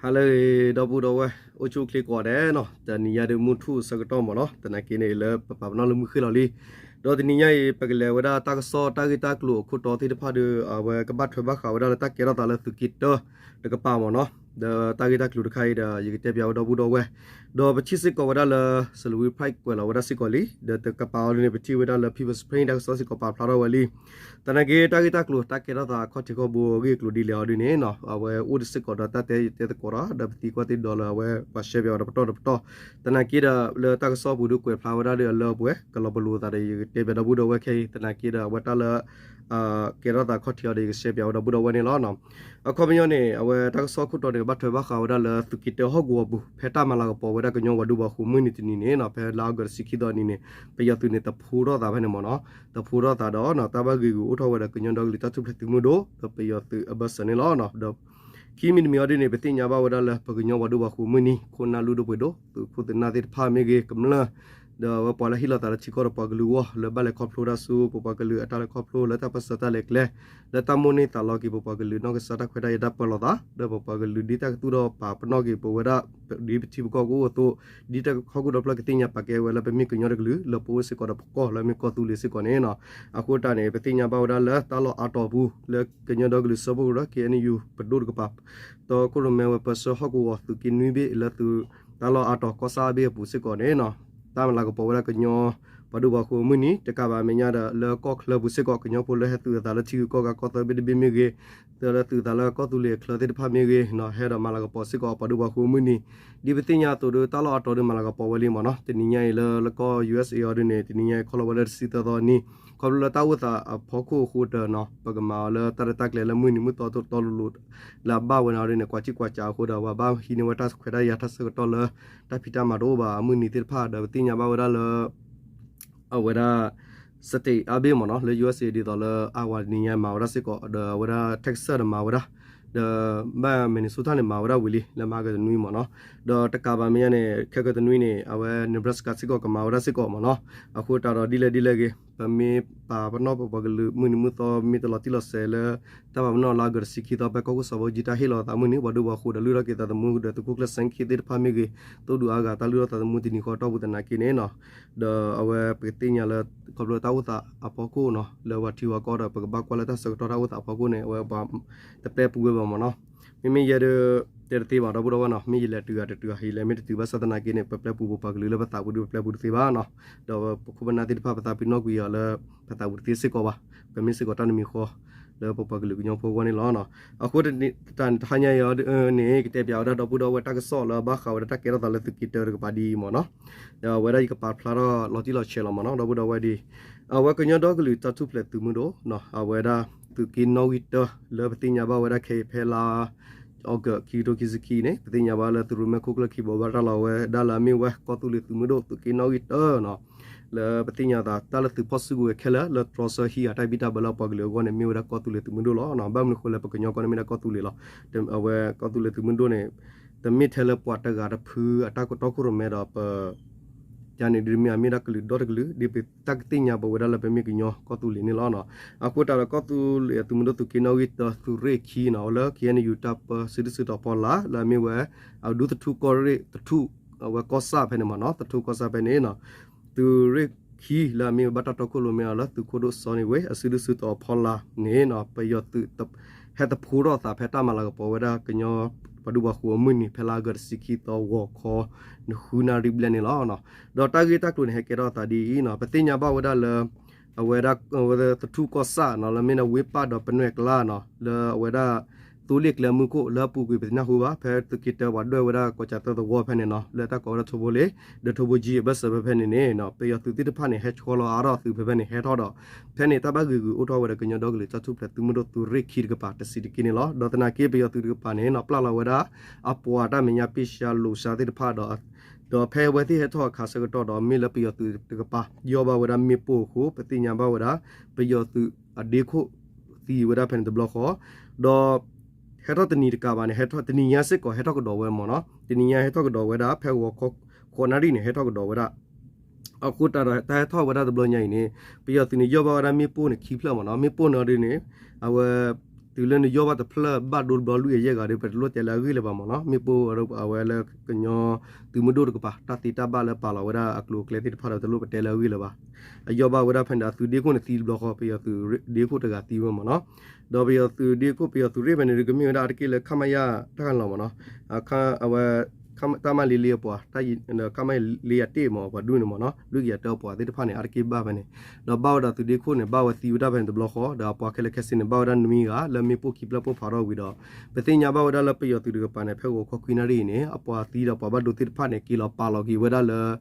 ဟါလၢအဂ့ၤ ဒီပုၢ်ဒီဝဲၢ် အိၣ်ဆူၣ်အိၣ်ချ့ကိးဂၤဒဲးနီၤ, တနံၤညါဒုးမုၢ်ထူၣ်ဆၢကတီၢ်မ့ၢ်နီၤ, သနာ်က့န့ၣ် လၢပပာ်ပနီၣ်လၢမုၢ်ဃ့ၢ်လီၤလံ. ဒီးတနံၤညါအံၤ ပကလဲၤဝဲဒၣ်တၢ်ကစီၣ်တၢ်ဂ့ၢ်တၢ်ကျိၤအခိၣ်တီသ့ၣ်တဖၣ်ဒီး အဝဲကဘၣ်ထွဲဘၣ်ဃးဝဲဒၣ်လၢတၢ်ကဲထီၣ်သးလၢသုးက့တၢတကပၤမ့ၢ်နီၤ, ဒီးတၢ်ဂ့ၢ်တၢ်ကျိၤတခါအံၤဒီး ယကတဲပၠးဝဲဒီပုၢ်ဒီဝဲၢ်, ဒီးပထံၣ်စ့ၢ်ကီးဝဲဒၣ်လၢ Salween Press ကွဲးလီၤဝဲဒၣ်စ့ၢ်ကီးလံ, ဒီးတကပၤအီၤဒ်န့ၣ် ပထံၣ်ဝဲဒၣ်လၢ People's Spring တၢ်ကစီၣ်စ့ၢ်ကီးပာ်ဖျါထီၣ်ဝဲလံ. သနာ်က့တၢ်ဂ့ၢ်တၢ်ကျိၤ တၢ်ကဲထီၣ်သးအခီၣ်ထံးခီၣ်ဘိအဂ့ၢ်အကျိၤဒ်လဲၣ်အီၤဒ်န့ၣ်နီၤ, အဝဲအိၣ်တစ့ၢ်ကီးဒီးတၢ်တဲယတဲသကိးဒီး ဒီးပသံကွၢ်သ့ၣ်ဒီးလၢအဝဲပှၤရှဲပၠးအီၤဒီးပတီၢ်ဒီးပတီၢ်, သနာ်က့ဒီးလၢတၢ်ကစီၣ်ပူၤဒုးကွဲးဖျါဝဲဒၣ်ဒီးအလၢအပှဲၤ ကလီၤပလိာ်သးဒီး ယကတဲပၠးဒီပုၢ်ဒီဝဲၢ်ခဲအံၤ သနာ်က့ဒီးအဝဲတၢ်လၢ ကဲထီၣ်သးအခီၣ်ထံးအီၤဒီး ယကရှဲပၠးဝဲဒီပုၢ်ဒီဝဲၢ်န့ၣ်လီၤ. အခီပညီန့ၣ် အဝဲတၢ်ကစီၣ်ခိၣ်တီန့ၣ် ကဘၣ်ထွဲဘၣ်ဃးဝဲဒၣ်လၢသုးက့တၢဟီၣ်ကဝီၤပူၤ ဖဲတၢ်မၤလၤကပီၤဝဲဒၣ်ကညီပှၤဒူပှၤဃိၤမုၢ်နံၤတနံၤန့ၣ်နီၤ, ဖဲလါအီကူးတဆံခံသီနံၤန့ၣ် ပယီၤသုးန့ၣ်တဖိထီၣ်သးဖဲန့ၣ်မ့ၢ်နီၤ, တဖိထီၣ်သးဒီးနီၤ တၢ်ဘၣ်ဂ့ၢ်ဂူာ်အိၣ်ထီၣ်ဝဲဒီးကညီဒီကလုာ်တၢ်ထူၣ်ဖျဲးသုးမုၢ်ဒိၣ် ဒီးပယီၤသုးအဘၢၣ်စၢၤန့ၣ်လီၤ. ဒီးခံမံၤတမံၤအီၤဒ်န့ၣ် ပသ့ၣ်ညါဘၣ်ဝဲဒၣ်လၢ ပကညီပှၤဒူပှၤဃိၤမုၢ်နံၤ ခိၣ်နၢ်လုၢ်ဒိၣ်ပှ့ၤဒိၣ် သုးခိၣ်သုးနၢ်သ့ၣ်တဖၣ်မ့ၢ်ဂ့ၤ ကမျၢၢ် ဒီးအဝဲပှၤလၢဟ့ၣ်လီၤသးလၢထံကီၢ်ဒီးပှၤကလုာ်အဂီၢ် လၢဘၣ်လဲၤခီဖျိတၢ်ဆူ ပပှၤကလုာ်အတၢ်လဲၤခီဖျိလၢတၢ်ပၢၢ်ဆၢတၢ်လဲၤကျဲ လၢတၢ်မိၣ်န့ၢ်သးလီက့ၤပပှၤကလုာ်နီၢ်ကစၢ်တၢ်ခွဲးတၢ်ယာ်တၢ်ပၢလီၤသး ဒီးပပှၤကလုာ်ဒ်တၢ်ကသူၣ်ထီၣ်ပာ်ပနီၣ်က့ၤပဝဲဒၣ် ဒ်ပထံပကီၢ်ကအိၣ်အသိး ဒ်တၢ်ခီၣ်ခိၣ်ဒီဖျၢၣ်ကသ့ၣ်ညါပာ်ကဲဝဲလၢပမ့ၢ်ကညီတကလုာ် လၢပအိၣ်စ့ၢ်ကီးဒီးပကီၢ်လၢမ့ၢ်ကီၢ်သူလ့ၤစ့ၢ်ကီးန့ၣ်နီၤ. အဃိတၢ်န့ၣ် ပသ့ၣ်ညါဘၣ်ဝဲဒၣ်လၢတၢ်လီၢ်အါတီၤအပူၤ လၢကညီဒီကလုာ်စၢဖှိၣ်ကရၢ K N U ပဒိၣ်တကပၤ တီခိၣ်ရိၣ်မဲဝဲပၢဆှၢဟီၣ်ကဝီၤသုးက့နွံဘ့ၣ်လၢသုး တၢ်လီၢ်အါတီၤကီၢ်ဆၣ်အါဘ့ၣ်အပူၤစ့ၢ်ကီးန့ၣ်နီၤ, တၢ်မၤလၤကပီၤဝဲဒၣ်ကညီပှၤဒူပှၤဃိၤအမုၢ်နံၤ တကးဘၣ်အမဲာ်ညါဒီး လၢကီၢ်ချၢပူၤစ့ၢ်ကီး ကညီဖိလၢဟဲသုးအသးလၢထံဂုၤကီၢ်ဂၤကီၢ်သၢဘ့ၣ်တဘ့ၣ်မ့ၢ်ဂ့ၤ, လၢသုးအသးလၢကီၢ်သူလ့ၤအချၢသ့ၣ်တဖၣ်မ့ၢ်ဂ့ၤနီၤ ဟဲဒီးမၤလၤကပီၤစ့ၢ်ကီးပှၤဒူပှၤဃိၤအမုၢ်နံၤ, ဒ်ပသ့ၣ်ညါအသိးဒီး တၢ်လီၢ်အါတီၤဒီးမၤလၤကပီၤဝဲလံမ့ၢ်နီၤ, တနံၤညါအံၤလၢလၢကီၢ် U S A အီၤဒ်န့ၣ် တနံၤညါအံၤခီလီၤဝဲလၢတဆံသၢသီနံၤ, ခီဖျိလၢတၢ်အိၣ်သးအဖီခိၣ်အဃိတၢ်နီၤ ပကမၤအီၤလၢတၢ်ရဲၣ်တၢ်ကျဲၤလၢမုၢ်နံၤမုၢ်သီတီတီလိၤလိၤ လၢအဘၣ်ဝဲန့ၣ်အီၤဒ်န့ၣ် ကွၢ်စံၣ်ကွၢ်စးအဃိဒီး ပှၤဘၣ်ဟံးန့ၢ်ဝဲတၢ်ခွဲးတၢ်ယာ်တၢ်ဆၢကတီၢ်လၢ တၢ်ဖံးတၢ်မၤတအိၣ်ဘၣ်အမုၢ်နံၤသ့ၣ်တဖၣ်ဒီး ပသ့ၣ်ညါဘၣ်ဝဲဒၣ်လၢ အဝဲဒၣ် state အါဘ့ၣ်မ့ၢ်နီၤ လၢ U S A ဒ်သိးလၢ Iowa တနံၤညါမၤဝဲဒၣ်စ့ၢ်ကီး ဒီးအဝဲဒၣ် Texas ဒီးမၤဝဲဒၣ် ဒီးဘၣ် Minnesota န့ၣ် မၤဝဲဒၣ်ဝံၤလံ လၢမဟါကတနွံမ့ၢ်နီၤ, ဒီးတကးဘၣ်မဲာ်ညါန့ၣ် ခဲကတနွံန့ၣ် အဝဲ Nebraska စ့ၢ်ကီးကမၤဝဲဒၣ်စ့ၢ်ကီးမ့ၢ်နီၤ, အဃိတၢ်ဒီးဒ်လဲၣ်ဒ်လဲၣ်ဂ့ၤ ပမ့ၢ်ပာ်ပနီၣ်ပပှၤကလုာ်မုၢ်နံၤမုၢ်သီ မ့ၢ်တလီၤတံၢ်လီၤဆဲးလၢ တၢ်ပာ်ပနီၣ်လၢအဂၤတဆံခံသီ ဖဲကီၢ်ခိၣ်စီၤဘၣ်အူကၠံတၢ်ဟ့ၣ်လီၤသးမုၢ်နံၤ ပှၤဒူပှၤဃိၤဒီးလုၢ်ထီၣ်က့ၤသးသမူဒီးသုးခိၣ်ကျၢၢ်စဲခ့သ့ၣ်တဖၣ်မ့ၢ်ဂ့ၤ သိၣ်ဒူအါဂၤတၢ်လုၢ်ထီၣ်သးသမူတနံၤဃီတီၢ်ပူၤသနာ်က့န့ၣ်နီၤ, ဒီးအဝဲပကသ့ၣ်ညါလၢ ခီဖျိတၢ်အိၣ်သးအဖီခိၣ်နီၤ လၢပှၤထံပှၤကီၢ်ဒီး ပကဘၣ်ကွၢ်လၢတၢ်ဆၢကတီၢ်တၢ်အိၣ်သးအဖီခိၣ်န့ၣ် အဝဲပှၤတပျဲပူၤဝဲဘၣ်မ့ၢ်နီၤ, မ့မ့ၢ်ယဲဒၣ် တဲတသ့ဘၣ်ဒီပုၢ်ဒီဝဲၢ်နီၤ, မ့ၢ်ယလဲၤတုၤဂၤတတုၤဂၤ ယလဲၤမ့ၢ်တတုၤဘၣ်ဆၣ်သနာ်က့န့ၣ် ပပျဲပူၤပပှၤကလုာ်လၢပသးပူၤဒီးပပျဲပူၤတသ့ဘၣ်နီၤ, ဒီးပခိၣ်ပနၢ်သ့ၣ်တဖၣ်ပသးပ့ၤနီၣ်ကွံာ်အီၤလၢ ပသးပူၤတသ့စ့ၢ်ကီးဘၣ်, ပမ့ၢ်စ့ၢ်ကီးတၢ်နမံၤဃီ လၢပပှၤကလုာ်ကညီဖိအဂီၢ်န့ၣ်လီၤ. အဃိတၢ်န့ၣ်တဟါညါအံၤန့ၣ် ကတဲပၠးဝဲဒၣ်ဒီပုၢ်ဒီဝဲၢ်တၢ်ကစီၣ်လၢအဘၣ်ဃးဝဲဒၣ်တၢ်ကဲထီၣ်သးလၢသုးက့တၢတကပၤဒ်အံၤမ့ၢ်နီၤ, ဒီးအဝဲဒၣ်ယကပာ်ဖျါထီၣ်လီၤတံၢ်လီၤဆဲးလီၤမ့ၢ်နီၤ ဒီပုၢ်ဒီဝဲၢ်ဒ် အဝဲကညီဒီကလုာ်တၢ်ထူၣ်ဖျဲးသုးမုၢ်ဒိၣ် အဝဲဒၣ်သုးက့နီၣ်ဂံၢ်တၢ လၢပသ့ၣ်ညါဘၣ်ဝဲဒၣ်ခဲအံၤဖဲလါ August ခံကထိခံဆံခံန့ၣ် ပသ့ၣ်ညါဘၣ်လၢသုးရိၣ်မဲခိၣ်ကျၢၢ်ခံဘိးဘၣ်တၢ်လီၤဝဲဒၣ်လၢအမ့ၢ်ဝဲ ကီၢ်သူလ့ၤသုးမုၢ်ဒိၣ်သုးက့နီၣ်ဂံၢ်တၢနီၤ, လၢပသ့ၣ်ညါသးတၢ်လၢသုးဖီၣ်စုကဝဲၤခဲလၢာ် လၢတြီဆၢဟံးအတၢ်ဘံၣ်တၢ်ဘၢလၢအပှၤကလုာ်အဂီၢ်န့ၣ် မ့ၢ်ဝဲဒၣ်ကီၢ်သူလ့ၤသုးမုၢ်ဒိၣ်လီၤ. ဘၣ်မနုၤအဃိလဲၣ် ပကညီကီၢ်န့ၣ်မ့ၢ်ဒၣ်ကီၢ်သူလ့ၤလီၤ. အဝဲကီၢ်သူလ့ၤသုးမုၢ်ဒိၣ်န့ၣ် တမ့ၢ်ထဲလၢပှၤတဂၤတဖုအတၢ်ကတီၢ်ခိၣ်ရိၣ်မဲဒီးပ ယၤန့ၣ်ဒ်မ့ၢ်အမ့ၢ်ဒၣ်ကလုာ်ဒီတကလုာ် ဒ်ပတၢ်ကသ့ၣ်ညါပဝဲဒၣ်လၢပမ့ၢ်ကညီကီၢ်သူလ့ၤန့ၣ်လီၤ. အဃိတၢ်ဒီးကီၢ်သူလ့ၤသုးမုၢ်ဒိၣ်သုးက့နီၣ်ဂံၢ်တၢသုးရ့ၣ်ခံနီၤ လၢ K N U တၢ်ပၢဆှၢဒုးဆူၣ်ထီၣ်ဖီလာ် လၢအမ့ၢ်ဝဲ အဒူသထူၣ်ကီၢ်ရ့ၣ်သထူၣ် အဝဲကီၢ်ဆၣ်ဖဲန့ၣ်မ့ၢ်နီၤ သထူၣ်ကီၢ်ဆၣ်ဖဲန့ၣ်နီၤ သုးရ့ၣ်ခံလၢအမ့ၢ်ဝဲဘၣ်တၢ်တီခိၣ်ရိၣ်မဲအီၤလၢသုးခိၣ်ဒိၣ်စီၤန့ၣ်ဝ့ၢ် အစုဒုးဆူၣ်ထီၣ်ဖီလာ်န့ၣ်နီၤ ပယီၤသုး ဟဲသဖှိထီၣ်သးဖဲတၢ်မၤလၤကပီၤဝဲဒၣ်ကညီ ပှၤဒူပှၤဃိၤအမုၢ်နံၤ ဖဲလါအီကူးတဆံခံသီ ဂီၤခီ နဃုနၣ်ရံၣ်ဘျဲၣ်န့ၣ်လီၤ. ဒီးတၢ်ဂ့ၢ်တၢ်ကျိၤန့ၣ် ဟဲကဲထီၣ်သးဒ်အံၤနီၤ ပသ့ၣ်ညါဘၣ်ဝဲဒၣ်လၢ အဝဲဒၣ် အဝဲသထူၣ်ကီၢ်ဆၣ်နီၤ လၢမ့ၢ်ဒၣ်ဝ့ၢ်ပၢ်ဒီးပနွဲၢ်ကျါနီၤ လၢအဝဲဒၣ် သိလ့ၣ်ကျဲမုၢ်ခိၣ် လၢအပူၤကွံာ်ပသနၢ်ဟူဘၣ် ဖဲသုးက့တၢပှၤဒွဲၣ်ဝဲဒၣ်ကီၢ်ကၠးသၢသဝီဖဲန့ၣ်နီၤ လၢတၢ်ကိးဝဲဒၣ်ထိဘိလ့ၣ် ဒီးထိဘိကၠံ အဘၢၣ်စၢၤဖဲဖဲန့ၣ်န့ၣ် ပယီၤသုးသ့ၣ်တဖၣ်န့ၣ် ဟဲဆှီလီၤအါထီၣ်သုးဖဲဖဲန့ၣ် ဟဲထီၣ်ဒီး ဖဲန့ၣ်တၢ်ဘၣ်ဂ့ၢ်ဂူာ်အိၣ်ထီၣ်ဝဲဒီးကညီဒီကလုာ်တၢ်ထူၣ်ဖျဲးသုးမုၢ်ဒိၣ်သုးရ့ၣ်ခံတကပၤတဆံးတက့ၢ်န့ၣ်လီၤ. ဒီးသနာ်က့ပယီၤသုးတကပၤန့ၣ်နီၤ ပျၢ်လီၤဝဲဒၣ် အပှၤတၢ်မဲာ်ညါပ့ၢ်ဆှါလိၤဆှါသ့ၣ်တဖၣ်ဒီး ဒီးဖဲအဝဲသ့ၣ်ဟဲထီၣ်အခါဆၢကတီၢ်ဒီး မ့ၢ်လၢပယီၤသုးတကပၤ ယီၢ်ဘၣ်ဝဲဒၣ်မ့ၣ်ပိၢ်အဃိ ပသ့ၣ်ညါဘၣ်ဝဲဒၣ် ပယီၤသုးအဒ့ခိၣ်သံဝဲဒၣ်ဖဲန့ၣ်တဘျီဃီ ဒီး ဟဲထီၣ်တနံၤတကးဘၣ်န့ၣ် ဟဲထီၣ်တနံၤညါစ့ၢ်ကီး ဟဲထီၣ်ကဒီးဝဲမ့ၢ်နီၤ တနံၤညါဟဲထီၣ်ကဒီးဝဲဒၣ် ဖဲဂီၤခီ ဃိးနၣ်ရံၣ်န့ၣ် ဟဲထီၣ်ကဒီးဝဲဒၣ် အဃိတၢ်ဒီး တၢ်ဟဲထီၣ်ဝဲဒၣ်တဘျီညါအံၤန့ၣ် ပယီၤသုးန့ၣ် ယီၢ်ဘၣ်ဝဲဒၣ်မ့ၣ်ပိၢ်န့ၣ် ခံဖျၢၣ်မ့ၢ်နီၤ မ့ၣ်ပိၢ်န့ၣ်အီၤဒ်န့ၣ် အဝဲ တုၤလၢနယီၢ်ဘၣ်တဖျၢၣ်ဘၣ်ဒိတဘျီလွံၢ်ဂၤယဲၢ်ဂၤဒီး ပတလိၣ်တဲလၢအဂ့ၢ်လၢၤဘၣ်မ့ၢ်နီၤ. မ့ၣ်ပိၢ်အဝဲလၢကညီသုးမုၢ်ဒိၣ်တကပၤ တၢ်သ့တၢ်ဘၣ်လၢပာ်လီၤဝဲဒၣ်အကျိၤအကျဲသ့ၣ်တဖၣ်ဒီး တလိၣ်ပတဲလၢအဂ့ၢ်လၢၤဘၣ်. အယီၢ်ဘၣ်ဝဲဒၣ်ဖဲန့ၣ်ဒီး အသုးဒ့ခိၣ်န့ၣ်သံတဘျီဃီ ပယီၤသုးဒ့ခိၣ်တဂၤသံဝဲမ့ၢ်နီၤ. ဒီးပယီၤသုးဒ့ခိၣ် ပယီၤသုးရ့ၣ်ဖဲန့ၣ်ဒီး ကမ့ၢ်ဝဲဒၣ်အါတက့ၢ်လၢ ခမရ တၢ်ဂၤလီၤမ့ၢ်နီၤ. အဝဲ တၢ်မၤလ့လ့အပှၤ ခမရ လ့ယၤတ့ၢ်မ့ၢ် အပှၤဒူၣ်န့ၣ်မ့ၢ်နီၤ လွံၢ်ကယၤတၢအပှၤသ့ၣ်တဖၣ်န့ၣ် အါတက့ၢ်ဘၣ်ဖဲန့ၣ်, ဒီးဘၣ်ဝဲဒီးသုးဒ့ခိၣ်န့ၣ် ဘၣ်ဝဲသံဝဲဒၣ်ဖဲန့ၣ်တဘျီဃီ ဒီးအပှၤခဲလၢာ်ခဲဆ့န့ၣ် ဘၣ်ဝဲဒၣ်နွံဂၤ လၢမ့ၣ်ပိၢ်ခံဖျၢၣ်ပိၢ်ဖးထီၣ်ဝံၤဒီး ပသ့ၣ်ညါဘၣ်ဝဲဒၣ်လၢပယီၤသုးတကပၤန့ၣ် ဖဲဂီၤခီခွံနၣ်ရံၣ်အံၤန့ၣ် အပှၤသံဒီးပှၤဘၣ်ဒိသ့ၣ်တဖၣ်န့ၣ် က့ၤလီၤပာ်လီၤက့ၤဝဲဒၣ်လၢ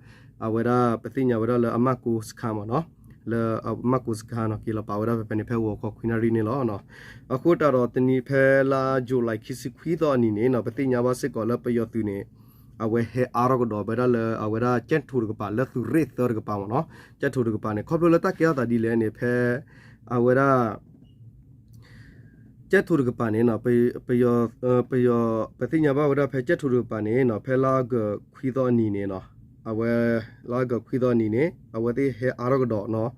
အဝဲဒၣ် ပသ့ၣ်ညါဝဲဒၣ်လၢအမၢ်ကိစခါမ့ၢ်နီၤ, လၢအမၢ်ကိစခါနီၤ က့ၤလီၤပာ်ဝဲဒၣ်ဖဲဖဲန့ၣ် ဖဲဂီၤခီခွံနၣ်ရံၣ်န့ၣ်လီၤ. အဃိသတးဒီးတနံၤဖဲလါ July ခံဆံခွံသီအနံၤန့ၣ်နီၤ ပသ့ၣ်ညါဘၣ်စ့ၢ်ကီးလၢပယီၤသုးန့ၣ် အဝဲဟဲအါထီၣ်ကဒီးဝဲဒၣ်လၢအဝဲဒၣ်ကၠဲၣ်ထိတကပၤ လၢသုးရ့ၣ်သၢတကပၤမ့ၢ်နီၤ, ကၠဲၣ်ထိတကပၤန့ၣ် ခီဖျိလၢတၢ်ကဲထီၣ်သးဒ်လဲၣ်န့ၣ် ဖဲ အဝဲဒၣ် ကၠဲၣ်ထိတကပၤန့ၣ်နီၤ ပယီၤ ပယီၤ ပသ့ၣ်ညါဘၣ်ဝဲဒၣ်ဖဲကၠဲၣ်ထိတကပၤန့ၣ်နီၤ ဖဲလါအီကူးခွံသီအနံၤန့ၣ်နီၤ အဝဲ လါအီကူးခွံသီအနံၤန့ၣ် အဝဲသ့ၣ်ဟဲအါထီၣ်ကဒီးနီၤ,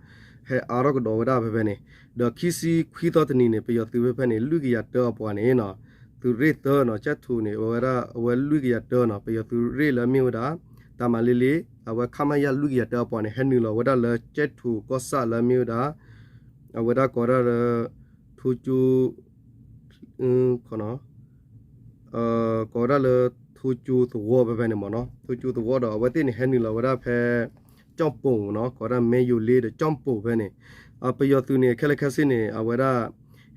ဟဲအါထီၣ်ကဒီးဝဲဒၣ်ဖဲဖဲန့ၣ်, ဒီးခံဆံခွံသီတနံၤန့ၣ် ပယီၤသုးဖဲဖဲန့ၣ် လွံၢ်ကယၤတၢအပှၤန့ၣ်နီၤ, သုးရ့ၣ်သၢနီၤ ကၠဲၣ်ထိန့ၣ် အဝဲဝဲလွံၢ်ကယၤတၢနီၤ ပယီၤသုးရ့ၣ်လၢအမ့ၢ်ဝဲဒၣ် တၢ်မၤလ့လ့ အဝဲ ခမရ လွံၢ်ကယၤတၢအပှၤန့ၣ် ဟဲနုာ်လီၤဝဲဒၣ်လၢကၠဲၣ်ထိကီၢ်ဆၣ်လၢအမ့ၢ်ဝဲဒၣ် အဝဲဒၣ်ကိးဒၣ်လၢ ထိကၠိ ကိးဝဲဒၣ်လၢ ထိကၠိသဝီဖဲဖဲန့ၣ်မ့ၢ်နီၤ, ထိကၠိသဝီဒီးအဝဲသ့ၣ်န့ၣ် ဟဲနုာ်လီၤဝဲဒၣ်ဖဲ ကၠီၣ်ပိၣ်နီၤ ကိးဒၣ်မဲယိၤလ့ဒီးကၠီၣ်ပိၣ်ဖဲန့ၣ်, ပယီၤသုးန့ၣ် ခဲလၢာ်ခဲဆ့န့ၣ် အဝဲဒၣ်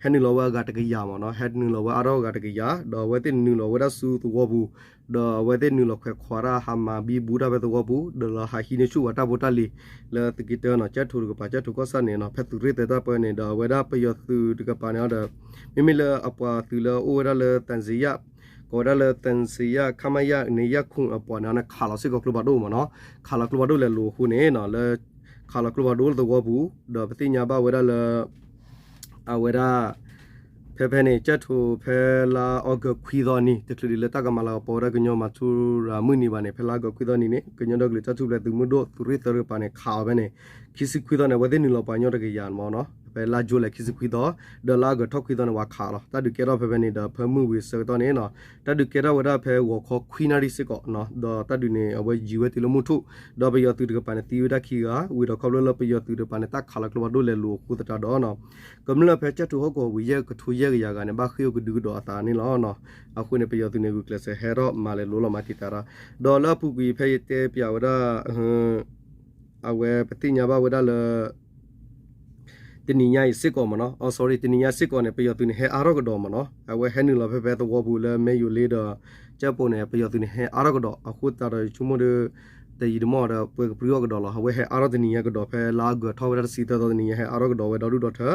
ဟဲနုာ်လီၤဝဲအဂၤတကယၤမ့ၢ်နီၤ, ဟဲနုာ်လီၤဝဲအါထီၣ်အဂၤတကယၤ ဒီးအဝဲသ့ၣ်နုာ်လီၤဝဲဒၣ်ဆူသဝီပူၤ ဒီးအဝဲသ့ၣ်နုာ်လီၤခွဲးခွးတၢ်ဟးမၤဘံဘူတၢ်ဖဲသဝီပူၤ ဒီးလီၤဟးဟံးန့ၢ်ဆူၣ်ဝဲတၢ်ဖိတၢ်လံၤ လၢသုးက့တၢနီၤ ကၠဲၣ်ထိတကပၤ ကၠဲၣ်ထိကီၢ်ဆၣ်န့ၣ်နီၤ ဖဲသုးရ့ၣ်သၢတၢ်ပၢန့ၣ် ဒီးအဝဲဒၣ်ပယီၤသုးတကပၤန့ၣ်ဒီး မ့မ့ၢ်လၢအပှၤသုးလၢအအိၣ်ဝဲဒၣ်လၢ သံစံယ ကိးဝဲဒၣ်လၢ သံစံယ ခမရ န့ၣ် ယဲၢ်ခုအပှၤန့ၣ် ခးလီၤစ့ၢ်ကီးကျိဖးဒိၣ်မ့ၢ်နီၤ, ခးလီၤကျိဖးဒိၣ်လဲၤလိာ်အဃိန့ၣ်နီၤ လၢ ခးလီၤကျိဖးဒိၣ်လၢသဝီပူၤ ဒီးပသ့ၣ်ညါဘၣ်ဝဲဒၣ်လၢ အဝဲဒၣ် ဖဲဖဲန့ၣ် ကၠဲၣ်ထိဖဲလါအီကူးခွံသီနံၤ တချုးဒံးလၢတၢ်ကမၤလၤကပီၤဝဲဒၣ် ကညီမၤထူရၤမုၢ်နံၤဘၣ်န့ၣ် ဖဲလါအီကူးခွံသီနံၤန့ၣ် ကညီဒီကလုာ်တၢ်ထူၣ်ဖျဲးသုးမုၢ်ဒိၣ် သုးရ့ၣ်သၢတကပၤန့ၣ် ခးအီၤဖဲန့ၣ် ခံဆံခွံသီန့ၣ် အဝဲသ့ၣ်နုာ်လီၤပှၤကညီတကယၤမ့ၢ်နီၤ, ဖဲလါယူၤလံခံဆံခွံသီ ဒီးလါအီကူးထီၣ်ခွံသီန့ၣ် ပှၤခးလီၤ တၢ်ဒုးကဲထီၣ်ဖဲဖဲန့ၣ်ဒီး ဖဲမုၢ်ဝံၤဆၢကတီၢ်န့ၣ်နီၤ တၢ်ဒုးကဲထီၣ်ဝဲဒၣ်ဖဲဂီၤခီခွံနၣ်ရံၣ်စ့ၢ်ကီးနီၤ, ဒီးတၢ်ဒုးန့ၣ် အဝဲယံၤဝဲတုၤလၢမုၢ်ထူၣ် ဒီးပယီၤသုးတကပၤန့ၣ် သံဝဲဒၣ်ခံဂၤ ဝံၤဒီးခီဖျိလၢပယီၤသုးတကပၤန့ၣ် တၢ်ခးလီၤကျိဖးဒိၣ်လဲၤလိာ်အဃိသတးဒီးနီၤ ကမျၢၢ်ဖဲကၠဲၣ်ထိဟီၣ်ကဝီၤပူၤ ယဲၢ်ကထိယဲၢ်ကယၤဂၤန့ၣ် ဘၣ်ဃ့ၢ်အိၣ်ကဒုကဒီးအသးန့ၣ်လီၤ. အဃိန့ၣ် ပယီၤသုးန့ၣ် ဂုာ်ကျဲးစၢးဟဲထီၣ်မၤလဲၤလိာ်လီၤမၤတံာ်တာ်တၢ် ဒီးလၢအပူၤကွံာ်ဖဲယတဲပၠးဝဲဒၣ် အဝဲပသ့ၣ်ညါဘၣ်ဝဲဒၣ်လၢ တနံၤညါအံၤစ့ၢ်ကီးမ့ၢ်နီၤ, အ sorry တနံၤညါစ့ၢ်ကီးန့ၣ် ပယီၤသုးန့ၣ် ဟဲအါထီၣ်ကဒီးမ့ၢ်နီၤ, အဝဲဟဲနုာ်လီၤဖဲဖဲသဝီပူၤလၢမဲယိၤလ့ဒီး ကၠဲၣ်ပိၣ်န့ၣ် ပယီၤသုးန့ၣ် ဟဲအါထီၣ်ကဒီး အဃိသတးဒီးယဆိကမိၣ်ဒီး တယံာ်တမီၢ်ဒီး ပှဲၤကပြုၢ်ထီၣ်ကဒီးလီၤ, အဝဲဟဲအါထီၣ်တနံၤညါကဒီး ဖဲလါအီကူးထီၣ်ဝဲဒၣ်တဆံသၢသီတနံၤညါ ဟဲအါထီၣ်ကဒီးဝဲဒီဒူၣ်ဒီထၢ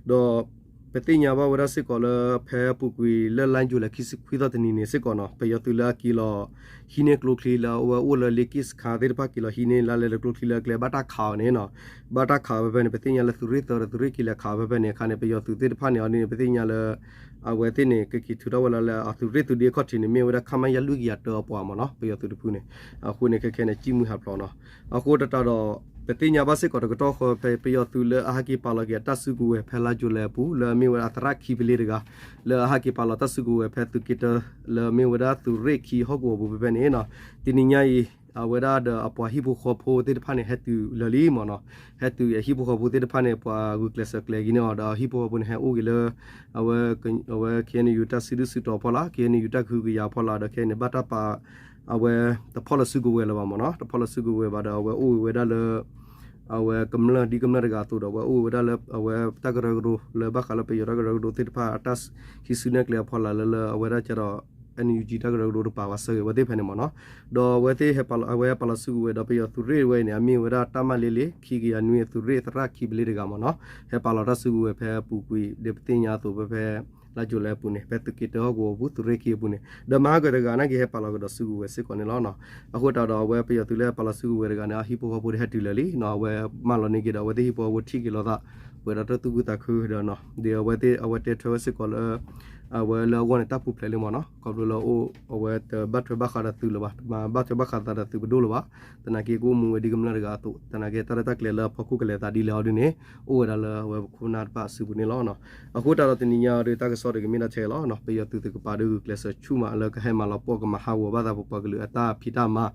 ဒီး ပသ့ၣ်ညါဘၣ်ဝဲဒၣ်စ့ၢ်ကီးလၢ ဖဲအပူၤကွံာ်လၢလါယူၤလံခံဆံခွံသီတနံၤန့ၣ်စ့ၢ်ကီးနီၤ ပယီၤသုးလၢအက့ၤလီၤ ဟံးန့ၢ်ကျိချံလၢအဝဲအိၣ်လၢလ့က့ၣ်စခါသ့ၣ်တဖၣ် က့ၤလီၤဟံးန့ၢ်လါလဲလၢကျိချံလၢအကျဲဘၣ်တၢ်ခးအီၤန့ၣ်နီၤ, ဘၣ်တၢ်ခးဝဲဖဲန့ၣ် ပသ့ၣ်ညါလၢသုးရ့ၣ်သၢဒီးသုးရ့ၣ်ခံလဲၤခးဝဲဖဲန့ၣ်အခါန့ၣ် ပယီၤသုးသ့ၣ်တဖၣ်န့ၣ် အီၤဒ်န့ၣ် ပသ့ၣ်ညါလၢ အဝဲသ့ၣ်န့ၣ် ကက့ၤထုးထီၣ်ဝဲလၢ အသုးရ့ၣ်သုးဒ့အခီၣ်ထံးန့ၣ် မ့ၢ်ဝဲဒၣ် ခမရ လွံၢ်ကယၤတၢအပှၤမ့ၢ်နီၤ ပယီၤသုးတဖုန့ၣ်, အဃိန့ၣ် ခဲခဲန့ၣ် ကံၣ်မုၢ်ဟးဖျိးနီၤ, အဃိသတးဒီး ပသ့ၣ်ညါဘၣ်စ့ၢ်ကီးတကတီၢ်ဃီဖဲ ပယီၤသုးလၢအဟဲက့ၤပာ်လီၤက့ၤအတၢ်စုကဝဲၤဖဲလါယူၤလံအပူၤ လၢအမ့ၢ်ဝဲဒၣ်အသရၣ်ခံပလ့တဂၤ လၢအဟဲက့ၤပာ်လီၤတၢ်စုကဝဲၤဖဲသုးက့တၢ လၢအမ့ၢ်ဝဲဒၣ်သုးရ့ၣ်ခံဟီၣ်ကဝီၤပူၤဖဲဖဲန့ၣ်နီၤ, တနံၤညါအံၤ အဝဲဒၣ်ဒီးအပှၤဟံၣ်ဖိဃီဖိသ့ၣ်တဖၣ်န့ၣ် ဟဲတုၤလၢာ်လံမ့ၢ်နီၤ, ဟဲတုၤအဟံၣ်ဖိဃီဖိသ့ၣ်တဖၣ်န့ၣ် ပှၤဂုာ်ကျဲးစၢးကျဲၤက့ၤန့ၢ်အီၤဒီးအဟံၣ်ဖိဃီဖိန့ၣ် ဟဲအိၣ်က့ၤလၢ အဝဲ KNU တၢ်စံးဒုၣ်စုတီၤဖီလာ် KNU တၢ်ကဟုကယာ်ဖီလာ်ဒီး ခဲအံၤန့ၣ် ဘၣ်တၢ်ပာ် အဝဲ တဖီၣ်လၢစုကဝဲၤလၢၤဘၣ်မ့ၢ်နီၤ, တဖီၣ်လၢစုကဝဲၤဘၣ်ဒီး အဝဲအိၣ်ဝဲဒၣ်လၢ အဝဲကမျၢၢ်ဒ်ကမျၢၢ်တဂၤအသိးဒီး အဝဲအိၣ်ဝဲဒၣ်လၢအဝဲတၢ်ကရၢကရိ လၢဘၣ်ဃးလၢပယီၤတၢ်ကရၢကရိသ့ၣ်တဖၣ် အတၢ်ဟံးစုနဲၣ်ကျဲအဖီလာ်လၢလၢအဝဲဒၣ်ကဒီး NUG တၢ်ကရၢကရိတကပၤဘၣ်ဆၢဂ့ၤဝဲသ့ၣ်ဖဲန့ၣ်မ့ၢ်နီၤ, ဒီးအဝဲသ့ၣ်ဟဲပာ်လီၤ အဝဲဟဲပာ်လီၤစုကဝဲၤဒီးပယီၤသုးရ့ၣ်ဝဲအံၤန့ၣ် အမ့ၢ်ဝဲဒၣ်တၢ်မၤလ့လ့ ခံကယၤနွံအသုးရ့ၣ်သရၣ်ခံပလ့တဂၤမ့ၢ်နီၤ, ဟဲပာ်လီၤတၢ်စုကဝဲၤဖဲအပူၤကွံာ် ဒ်ပသ့ၣ်ညါအသိးဖဲဖဲ လါယူၤလံအပူၤန့ၣ် ဖဲသုးက့တၢဟီၣ်ကဝီၤအပူၤ သုးရ့ၣ်ခံအပူၤန့ၣ် ဒီးမဟါကတဂၤနာ်က့ဟဲပာ်လီၤကဒီးစုကဝဲၤစ့ၢ်ကီးန့ၣ်လီၤနီၤ, အဃိသတးဒီးအဝဲပယီၤသုးလၢဟဲပာ်လီၤစုကဝဲၤတဂၤန့ၣ် အဟံၣ်ဖိဃီဖိဒီးဟဲတုၤလၢာ်လံနီၤ, အဝဲမၢလီၤန့ၢ်က့ၤဒီးအဝဲသ့ၣ်ဟံၣ်ဖိဃီဖိထံၣ်က့ၤလိာ်သး ပှဲၤဒီးတၢ်သူၣ်ခုသးခုဒီးနီၤ, ဒ်အဝဲသ့ၣ်အဝဲတဲထွဲဝဲစ့ၢ်ကီးလၢ အဝဲလၢအဂီၢ်န့ၣ် တၢ်ပူၤဖျဲးလံမ့ၢ်နီၤ, ခီဖျိလၢအိၣ် အဝဲတဘၣ်ထွဲဘၣ်ဃးဒီးသုလၢၤဘၣ်, တမၤဘၣ်ထွဲဘၣ်ဃးသးဒီးသုပဒိၣ်လၢၤဘၣ်, သနာ်က့ကအိၣ်မူဝဲဒ်ကမျၢၢ်တဂၤအသိး, သနာ်က့တၢ်ရဲၣ်တၢ်ကျဲၤလၢအဖီခိၣ်ကလဲၤသးဒ်လဲၣ်အီၤဒ်န့ၣ် အိၣ်ဝဲဒၣ်လၢအဝဲပခိၣ်ပနၢ်တဖၣ်အစုပူၤန့ၣ်လီၤ. အဃိသတးဒီးတနံၤညါအံၤဒီးတၢ်ကစီၣ်ဒီးကမ့ၢ်ဒၣ်ထဲလီၤ. ပယီၤသုးသ့ၣ်တဖၣ်ဒီးဂုာ်ကျဲးစၢးဆူၣ်မးလၢကဟဲမၤလီၤပှီၢ်ကမၤဟးဂီၤဘၣ်သးပပှၤကလုာ်အတၢ်ဖံးတၢ်မၤ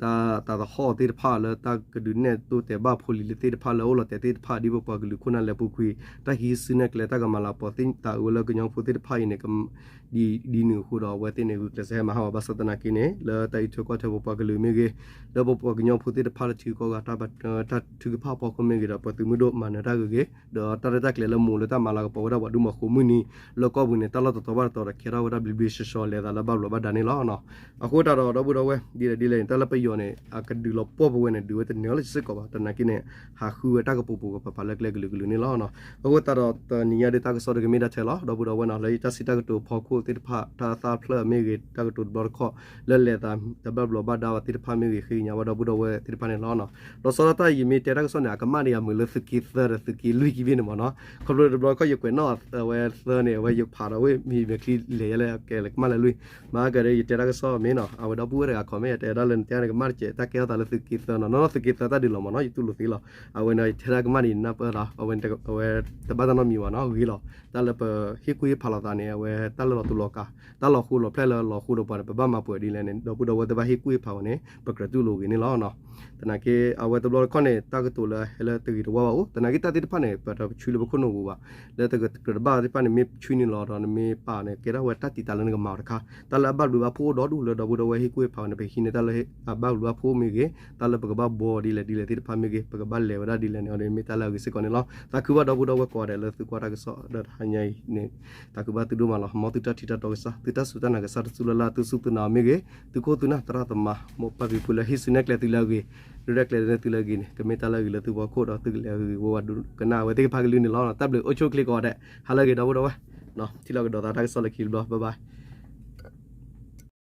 တၢ်သးဟီၣ်သ့ၣ်တဖၣ်လၢတၢ်ကဒုးနဲၣ်တိၢ်တဲာ်ဘၣ်ဖိလံၤသ့ၣ်တဖၣ်လၢအအိၣ်လီၤတဲာ်သ့ၣ်တဖၣ် ဒ်ပပှၤကလုာ်ခိၣ်နၢ်လဲၤပူၤကွံာ် တၢ်ဟံးစုနဲၣ်ကျဲ တၢ်ကမၤလၤကပီၤသ့ၣ်သးဝဲလၢကညီဖိသ့ၣ်တဖၣ်အံၤန့ၣ် ဒ်နုၤအဃိဒီး အဝဲသ့ၣ်န့ၣ် ဂုာ်ကျဲးစၢးဟဲမၤဟးဂီၤဘၣ်ဆၣ်သနာ်က့န့ၣ် လၢတၢ်အံးထွဲကွၢ်ထွဲပပှၤကလုာ်မ့ၢ်ဂ့ၤ, လၢပပှၤကညီဖိသ့ၣ်တဖၣ်လၢထံဂုၤကီၢ်ဂၤ တၢ်ထုကဖၣ်အဖီခိၣ်မ့ၢ်ဂ့ၤဒီး ပှၤသုးမုၢ်ဒိၣ်မၤနၢၤတၢ်ဂ့ၤဂ့ၤ, ဒီးတၢ်ရဲၣ်တၢ်ကျဲၤလၢမိၢ်လၢတၢ်မၤလၤကပီၤဝဲဒၣ်ပှၤဒူမီၤဃိးမုၢ်နံၤ လၢကီၢ်ပူၤန့ၣ် တၢ်လီၢ်တတီၤဘၣ်တတီၤဒီး ကဲထီၣ်ဝဲဒၣ်ဘျ့ဘျ့ဆှီဆှီ လဲၤသးလၢဘၣ်ဘျီးဘၣ်ဒါန့ၣ်လီၤ. အဃိသတးဒီး ဒီပုၢ်ဒီဝဲၢ် ဒ်လဲၣ်ဒ်လဲၣ်န့ၣ် တၢ်လၢပယီၤန့ၣ် အကဒုးလီၤပှီၢ်ပဝဲန့ၣ် ဒုးဝဲတန့ၢ်လၢစ့ၢ်ကီးဘၣ်, သနာ်က့န့ၣ် ဟးဃုဝဲတၢ်ကပိာ်ပိာ်ကပၤပၤလၢကျဲကလုာ်ကလုာ်န့ၣ်လီၤ. အဃိသတးဒီးတနံၤညါဒ်တၢ်ကစီၣ်ဒီးကမ့ၢ်ဒၣ်ထဲလီၤ. ဒီပုၢ်ဒီဝဲၢ်နီၤ လၢယတၢ်စံးတၢ်ကတိၤဖီခိၣ်သ့ၣ်တဖၣ် တၢ်သၣ်ဖျၢၣ်မ့ၢ်ဂ့ၤ တၢ်ကတိၤတဘျီတခီၣ် လၢလဲၤသးတဘၣ်ဘျီးဘၣ်ဒါဝဲသ့ၣ်တဖၣ်မ့ၢ်ဂ့ၤ ဃ့ကညးဘၣ်ဒီပုၢ်ဒီဝဲၢ်သ့ၣ်တဖၣ်န့ၣ်လီၤ. လီၤဆီဒၣ်တၢ်ယမ့ၢ်တဲတၢ်ကစီၣ်န့ၣ် အကမၣ်ဒံးအမုာ်လၢသုးက့သၢဒီးသုးက့လွံၢ်ကံဘ့ၣ်န့ၣ်မ့ၢ်နီၤ, ခီဖျိတဘျီတခီၣ်ယကွဲးနီၣ်အဝဲသၢန့ၣ် အဝဲယဖးဒီးဝ့ၢ်မံၤမဲာ်ချံလဲၤယဲလၢကဲလၢကမၣ်လၢလွံၢ်, မၤကဒီးယတဲတၢ်ကစီၣ်မ့ၢ်နီၤ အဝဲဒီပုၢ်ဝဲၢ်တဂၤ comment ယတဲဒၣ်လၢနတဲန့ၣ်ကမၣ်တကဲး တၢ်ကဲထီၣ်သးလၢသုးက့သၢနီၤ, နီၢ်နီၢ်သုးက့သၢတၢ်ဒုးလီၤမ့ၢ်နီၤ ယတူၢ်လိာ်သ့လီၤ, အဝဲန့ၣ် ယတဲတၢ်ကမၣ်ဒံးနၢ်ပၢၢ်လီၤ, အဝဲ အဝဲတဘၣ်တၢ်နီတမံၤဘၣ်နီၤ ဂ့ၤလီၤ, တၢ်လၢပဟ့ၣ်ကူၣ်ဟ့ၣ်ဖးလိာ်သးန့ၣ် အဝဲတၢ်လၢလီၤတူာ်လီၤကာ် တၢ်လီၤဃိလီၤဖျဲၣ်လၢလီၤဃိဒီးပှၤန့ၣ် ပဘၣ်မၤပှဲၤဒ်လဲၣ်န့ၣ် ဒီပုၢ်ဒီဝဲၢ်သ့ၣ်တဖၣ်ဟ့ၣ်ကူၣ်ဟ့ၣ်ဖးဝဲန့ၣ် ပကြၢးတူၢ်လိာ်ဂ့ၤန့ၣ်လီၤ. သနာ်က့ အဝဲတဘျီတခီၣ်န့ၣ် တၢ်ကတိၤလၢဟဲလၢတဂ့ၤတဝါဘၣ်အိၣ်, သနာ်က့တၢ်သ့ၣ်တဖၣ်န့ၣ် ပတဆှံလၢပခိၣ်နူာ်ပူၤဘၣ်, လၢတကြၢးတဘၣ်သ့ၣ်တဖၣ်န့ၣ် မ့ၢ်ဆှံန့ၣ်လီၤဒီးနမ့ၢ်ပာ်န့ၣ် ကဲထီၣ်ဝဲတၢ်တံာ်တာ်လၢနကမၤအီၤတခါ, တၢ်လၢအဘၣ်ဘျုးဘၣ်ဖှိၣ်အိၣ်ဒီဒူၣ်လၢဒီပုၢ်ဒီဝဲၢ်ဟ့ၣ်ကူၣ်ဟ့ၣ်ဖးဝဲန့ၣ် ပဟံးန့ၢ်တၢ်လၢအဘၣ်ဘျုးဘၣ်ဖှိၣ်မ့ၢ်ဂ့ၤ, တၢ်လၢပကဘၣ်ဘှီဒ်လဲၣ်ဒ်လဲၣ်သ့ၣ်တဖၣ်မ့ၢ်ဂ့ၤ, ပကဘၣ်လဲၤဝဲဒၣ်ဒ်လဲၣ်န့ၣ် အီၤဒ်မ့ၢ်တၢ်လၢအဂ့ၤစ့ၢ်ကီးန့ၣ်လီၤ. သးခုဘၣ်ဒီပုၢ်ဒီဝဲၢ်ကိးဂၤဒဲးလၢသုကွၢ်တၢ်ကစီၣ်ဒီးတဟါညါအံၤန့ၣ် သးခုဘၣ်သုဒိၣ်မးလီၤ. မ်သုတၢ်ထံၣ်တၢ်တီကစၢ် သုတၢ်စူၢ်တၢ်နာ်ကစၢ်တစူၢ်လၢ်လၢ် သုစူၢ်သုနာ်မ့ၢ်ဂ့ၤ, သုခိၣ်သုနၢ်သရၣ်သမါ မိၢ်ပၢ်ဖံဖုလၢဟံးစုနဲၣ်ကျဲသုလၢအဂ့ၤ, ရဲၣ်ကျဲၤသုလၢအဂ့ၤန့ၣ် ကမ့ၢ်တၢ်လၢအဂ့ၤလၢသုဖီခိၣ်ဒီးသုကလဲၤဂ့ၤဂ့ၤဝဲဝဲဒိကနၣ်ဝဲသ့ၣ်တဖၣ်ကလုၢ်န့ၣ်လီၤ. တၢ်ဘျုးအိၣ်ဆူၣ်အိၣ်ချ့ကိးဂၤဒဲး ဟါလၢအဂ့ၤဒီပုၢ်ဒီဝဲၢ်, ထံၣ်လိာ်ကဒီးသးတၢ်ကစီၣ်လၢခံတဘျီ bye bye.